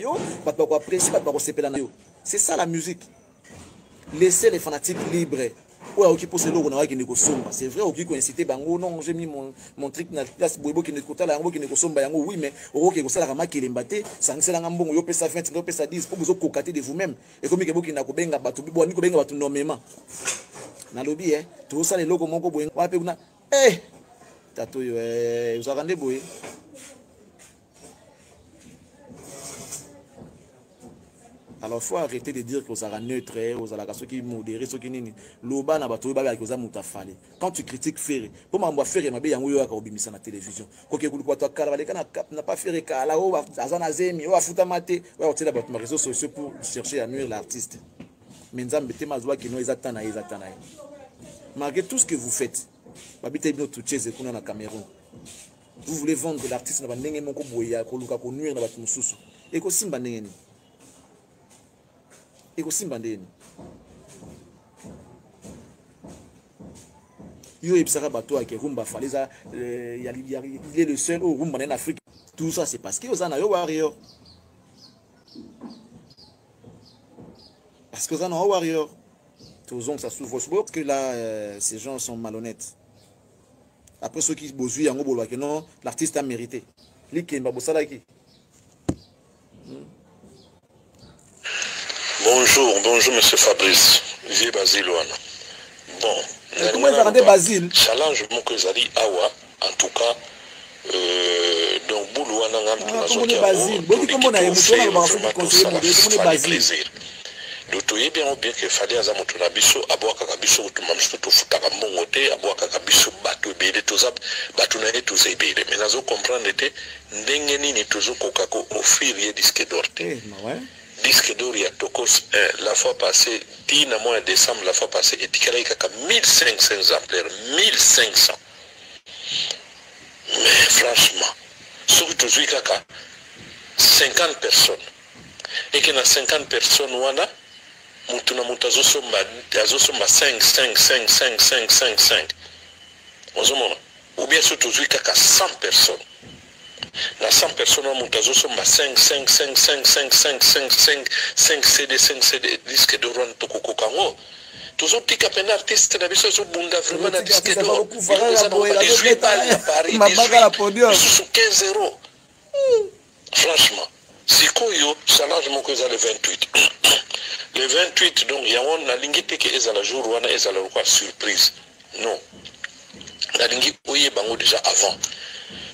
yo, bato bakoapprécie, bato bakosepela na yo. C'est ça la musique. Laissez les fanatiques libres. Oyo akoki mposa eloko na yo, akende kosomba. C'est vrai, okoki koincite bango: non, j'ai mis mon truc na place boye, bokende kotala yango, bokende kosomba yango. Oui, mais okoki kosalaka makelemba te: sangiselanga mbongo, yo opesa 20, nga opesa 10, mpo bozokoka te de vous-même. Ekomi ke bokenda kobenga bato, boni kobenga bato nomema. Nalobi e tozosala eloko moko boye wana mpe kuna e tata oyo eh, ozalaka nde boye. Alors faut arrêter de dire que ozalaka neutre, eh, ozalaka soki modéré, soki nini. Loba na bato oyo babelaki oza moto afale. Quand tu critiques Ferre, mpo makambo ya Ferre mabe yango oyo oyaka kobimisa na télévision, koke koluka bato ya kala baleka na pa Ferre kala, oyo aza na zemi, oyo afutama te, oyo akotiela bato na réseaux sociaux pour chercher à nuire l'artiste. Mais Nzambe te mazwaki no, eza ta na ye, eza ta na ye. Malgré tout ce que vous faites, babita bino tucheze kuna na Cameroun, vous voulez vendre l'artiste na bandenge moko boye ya koluka konuire na bato mosusu. Ekosimba ndenge nini? Ekosimba ndenge nini? Yo oyebisaka bato ake rumba Fally eza, il est le seul oyo rumba na ye na Afrique. Tout ça, c'est parce que oza na yo warrior, parce que oza na yo warrior. Tozongisa sous vos que là, ces gens sont malhonnêtes. Après, soki bozwi yango, bolobaki non, l'artiste a mérité. Likemba bosalaki. Bonjour, bonjour monsieur Fabrice, vieux Basile wana. Bon, comment ezalaka nde Basile? Challenge moko ezali awa, en tout cas, donc bulu wana nga mutu nazwaki yango. Boki kombo na ye, moto wana alobaka soki conseiller modéré, kombo ne Basile. Plaisir. Donc toyebi yango bien ke Fally aza moto na biso, abwakaka biso kotuma mosusu, tofutaka mbongo te, abwakaka biso bato ebele, toza bato na ye, toza ebele. Mais nazo comprendre te ndenge nini tozokoka ko offrir ye disque d'or te. Eh, ouais. Disque d'or ya Tokos 1, la fois passée, ti na mois ya décembre, la fois passée, etikalaki kaka 1500 exemplaires, 1500. Mais franchement, soki tozwi kaka 50 personnes, eke na 50 personnes wana, mutu na mutu azosomba 5 5 5 5 5 5 5, ozomona? Ou bien soki tozwi kaka 100 personnes, na 100 personnes wana, moto azosomba 5 5 5 5 5 5 5 5 5 CD, 5 CD, disque d'or wana tokokoka yango. Tozotika mpena artiste na biso azobunda vraiment na disque d'or. Eza nango ba 18 balles ya Paris, 18 lisusu 15 euros. Franchement, sikoyo challenge moko eza le 28, le 28. Donc yango nalingi te ke ezala jour wana ezala lokola surprise. Non, nalingi oyeba yango déjà avant.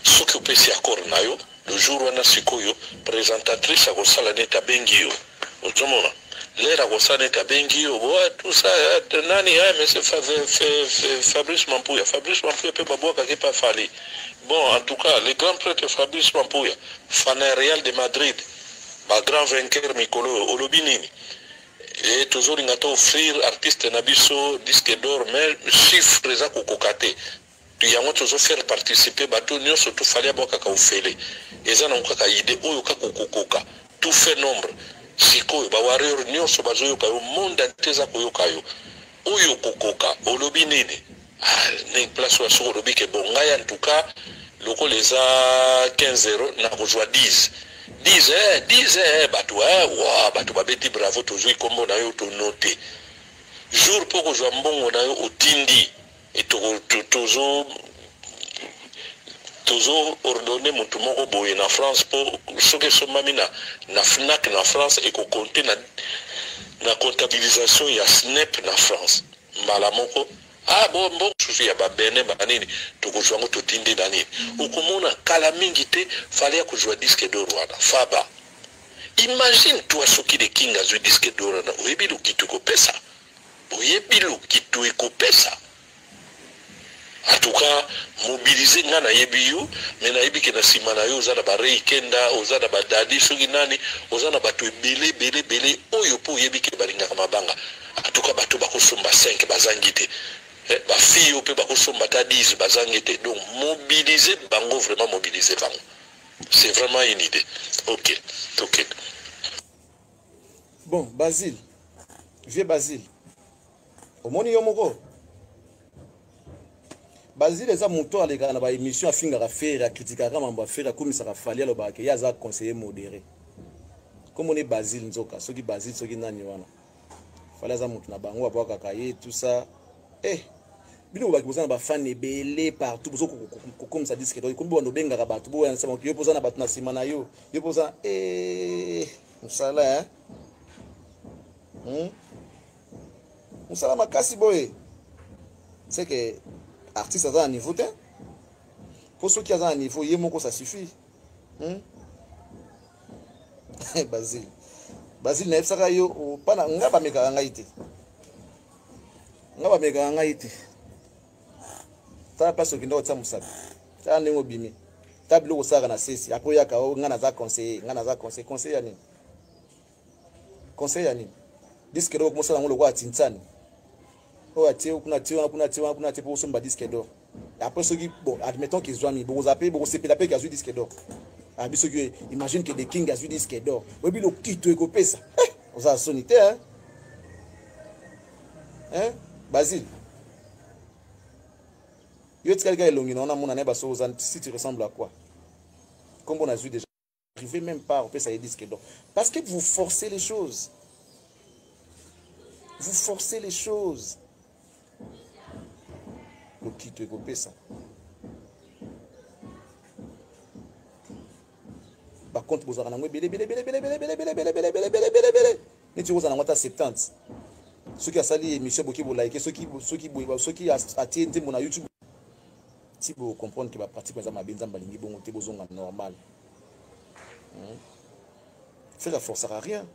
Soki opesi accord na yo, le jour wana sikoyo, présentatrice akosala neti abengi yo. Ozomona lere akosala neti abengi yo boa, tout ça, nani, monsieur Fabrice Mampuya. Fabrice Mampuya mpe babwakaki pa Fally. Bon, en tout cas, le grand prêtre Fabrice Mampuya, fana Real de Madrid, bagrand vainqueur mikolo oyo, olobi nini? E tozolinga to offrir artiste na biso disque d'or, mais chiffre eza kokoka te. Yango tozofaire participer bato nyonso. Tofali abwakaka ofele, eza nango kaka idée oyo kaka okokoka tout fait nombre. Sikoyo bawarrior nyonso bazoyoka yo, monde entier eza koyoka yo. Oyo okokoka, olobi nini? Ah, ndenge place oyo, soki olobi ke bon, ngai en tout cas, lokola eza 15 euro, nakozwa 10 10, 10, bato, wa bato babeti bravo. Tozwi nkombo na yo, tonote jour mpo kozwa mbongo na yo otindi. E tozo tozo ordonne motu moko boye na France, mpo soki esombami na Fnac na France, ekokonte na comptabilisation ya SNEP na France mbala moko. Ah bon, mbongo mosusu ya babene banini, tokozwa yango, totindi na nini. Okomona kala mingi te, Fally ya kozwa disque d'or wana. Faba, imagine toi soki le King azwi disque d'or wana, oyebi lokitu ekopesa, oyebi lokitu ekopesa. En tout cas, mobilize. Nga nayebi yo, me nayebi ke na nsima na yo oza na barei kenda, oza na badadi, soki nani, oza na bato ebele ebele ebele oyo mpo oyebi ke balingaka mabanga. En tout cas, bato bakosomba 5 bazangi te, bafille oyo mpe bakosomba ata 10 bazangi te. Donc mobilize bango, vraiment mobilize bango, c'est vraiment une idée. Ok, tokende. Bon, Basile, vieux Basile, omoni yo moko Basile eza moto alekaka na baémission, afingaka Ferre, akritikaka mambo ya Ferre, akumisaka Fally, alobaka ke ye aza conseiller modéré. Kombo ne Basile nzoka, soki Basile soki nani wana. Fally aza mutu na bango abwakaka ye tout ça. Eh bino bobaki boza na ba fan ebele partout bozo kokomisa disque d'or ekomi bobanda obengaka bato boya na yo mpo oza na bato na nsima na yo yo mpo oza eh, mosala eh? Mosala makasi boye c'est que artiste aza na niveau te mpo soki aza na niveau ye moko ça suffit? Basile, Basile, nayebisaka yo pana nga bamekaka ngai te, nga bamekaka ngai te. Tala place okenda kotia mosapi, tala ndenge obimi, tala biloko osalaka na sesi. Apres oyaka o nga naza conseiller, nga naza conseiller. Conseil ya nini? Conseil ya nini? Disque d'or okomosala yango lokola tinsani oyo atie kuna, atie wana kuna, atie wana kuna, atie mpo osomba disque d'or. Après soki, bon, admettons que ezwami, bokozala mpe bokosepela mpe ke azwi disque d'or. Abi soki, imagine que The King azwi disque d'or, oyebi lokito ekopesa. Eh, oza soni te, hein? Hein, Basile, yo tikali kaka elongi na wana, mona nayeba so oza, si tu ressembles à quoi. Kombo nazwi déjà, arrivez même pas opesa ye disque d'or parce que vous forcez les choses, vous forcez les choses. Lokito ekopesa bacompte bozalaka nango ebele ebele ebele ebele ebele ebele ebele ebele ebele ebele ebele ebele neti kozala nango ata 70. Soki asali émission, boki bolike, soki boye, soki atie nzembo na YouTube, ti bocomprendre ke bapratique eza mabe. Nzambe alingi bongo te, bozonga normal. Ferre aforçaka rien.